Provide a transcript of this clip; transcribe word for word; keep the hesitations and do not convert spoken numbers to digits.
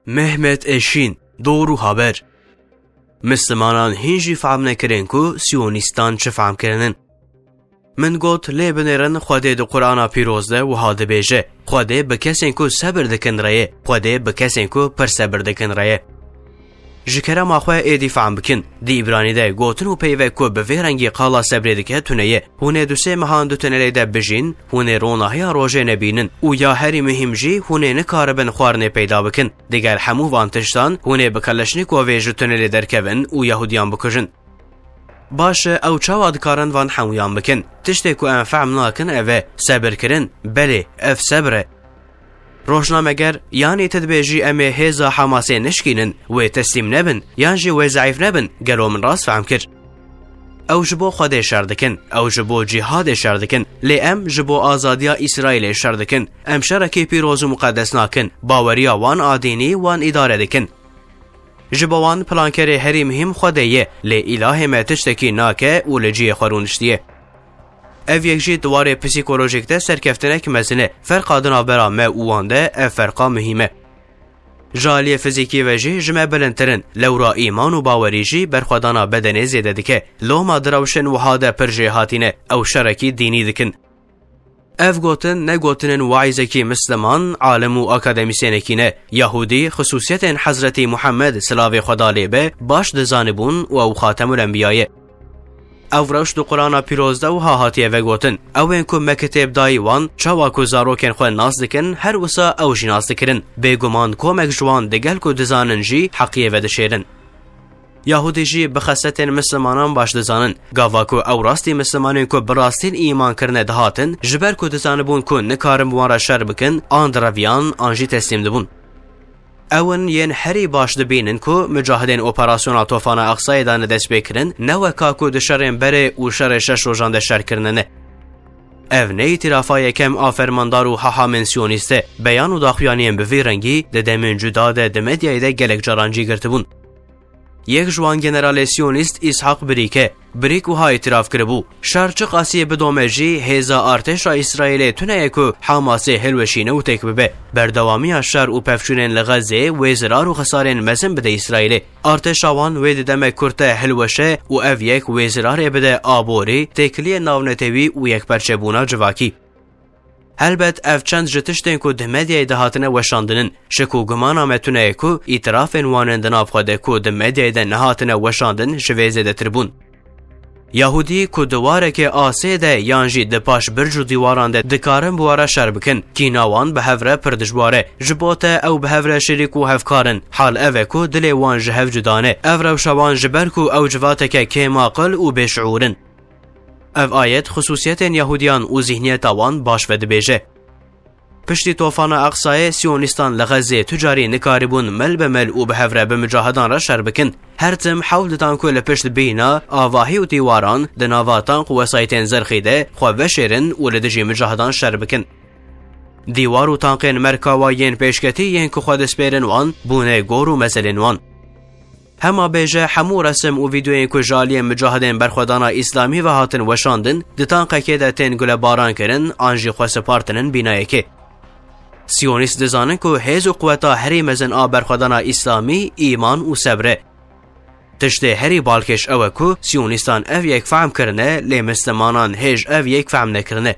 Mehmet Eşîn, Doğru Haber. Mislimanan hîn jî fehm nekirin ku siyonîstan çi fehm kirinin. Min got, lê binêrin, Xwedê di Qur'ana pîroz de wiha dibêje, Xwedê bi kesên ku sebir dikin re ye, Xwedê bi kesên ku pir sebir dikin re ye. Ji kerema xwe êdî fehm bikin. Di Îbranî de gotin û peyvek ku bi vê rengî qala sebrê dike tune ye. Hûn ê du sê mehan di tunelê de bijîn, hûn ê ronahiya rojê nebînin û ya herî muhîm jî hûn ê nikaribin xwarinê peyda bikin. Digel hemû van tiştan hûn ê bi Kaleşnîkovê ji tunelê derkevin û Yahudiyan bikujin. Baş e, ew çawa dikarin van hemûyan bikin? Tiştê ku em fehm nakin ev e, sebir kirin. Belê, ev sebir e. Rojnameger, yanî tu dibêjî em ê hêza Hamasê nişkînin, wê teslîm nebin, yan jî wê zeîf nebin, gelo min rast fehm kir? Ew ji bo Xwedê şer dikin, ew ji bo cîhadê şer dikin, lê em ji bo azadiya Îsraîlê şer dikin. Em şerekî pîroz û muqedes nakin, baweriya wan a dînî wan îdare dikin. Ji bo wan plankerê herî muhîm Xwedê ye, lê îlahê me tiştekî nake û li cihê xwe rûniştiye. Ev yek jî di warê psîkolojîk de serkeftinek mezin e. Ferqa di navbera me û wan de ev ferqa muhîm e. Ji aliyê fizîkî ve jî ji me bilindtir in, lewra îman û bawerî jî berxwedana bedenê zêde dike. Loma direwşên wiha de pir jêhatî ne, ew şerekî dînî dikin. Ev gotin ne gotinên waîzekî misliman, alim û akademîsyenekî ne. Yahûdî, xisûsiyetên Hezretî Muhammed, silavê Xweda lê be, baş dizanibûn û ew Xatemul Enbiya ye. Ev rewş di Qur'ana Pîroz de wiha hatiye vegotin, Ew ên ku me kitêb dayî wan, çawa ku zarokên xwe nas dikin, her wisa ew jî nas dikirin. Bêguman komek ji wan digel ku dizanin jî heqiyê vedişêrin. Yahûdî jî bi xesletên mislimanan baş dizanin. Gava ku ew rastî mislimanên ku bi rastîn îman kirine dihatin, ji ber ku dizanibûn ku nikarin bi wan re şer bikin, an direviyan, an jî teslîm dibûn. Ew in yên herî baş dibînin ku mucahidên operasyona Tofana Aqsayê dane destpêkirin, ne weka ku di şerên berê û şerê şeş rojan de şer kirine ne. Ev ne îtîrafa yekem a fermandar û hahamên siyonîst e. Beyan û daxuyaniyên bi vî rengî di demên cuda de di medyayê de gelek caran cî girtibûn. Yek ji wan generalê siyonîst Îshak Brîk e. Brîk wiha îtiraf kiribû, Şer çiqasî bidome jî, hêza artêşa Îsraîlê tune ye ku Hamasê hilweşîne û têk bibe. Berdewamiya şer û pevçûnên li Xezê wê zirar û xisarên mezin bide Îsraîlê. Artêşa wan wê di demek kurt de hilweşe û ev yek wê zirarê bide aborî, têkiliyên navnetewî û yekperçebûna civakî. Helbet ev çend ji tiştên ku di medyayê de hatine weşandin in. Şik û gumana me tune ye ku îtirafên wan ên di nav xwe de ku di medyayê de nehatine weşandin ji vê zêdetir bûn. Yahûdî ku di wareke asê de yan jî di paş birc û dîwaran de dikarin bi we re şer bikin, kîna wan bi hev re pir dijwar e. Ji bo te ew bi hev re şirîk û hevkar in. Hal ev e ku dilê wan ji hev cuda ne. Ev rewşa wan ji ber ku ew civateke kêmaqil û bêşiûr in. Ev ayet xisûsiyetên Yahûdiyan û zîhniyeta wan baş vedibêje. Piştî Tofana Aqsayê, Siyonîstan li Xezê tu carî nikaribûn mil bi mil û bi hev re bi mucahidan re şer bikin. Her tim hewl didan ku li pişt bîna, avahî û dîwaran di nava tank û wesayîtên zirxî de xwe veşêrin û li dijî mucahidan şer bikin. Dîwar û tankên merkawa yên pêşketî yên ku xwe dispêrin wan, bûne gor û mezelên wan. Hema bêje, hemû resim û vîdeoyên ku ji aliyê mucahidên berxwedana Îslamî ve hatin weşandin, di tanqekê de tên gulebaran kirin an jî xwe sipartinin bînayekê. Siyonîst dizanin ku hêz û quweta herî mezin a berxwedana Îslamî îman û sebr e. Tiştê herî balkêş ew e ku Siyonîstan ev yek fehm kirine, lê Mislimanan hêj ev yek fehm nekirine.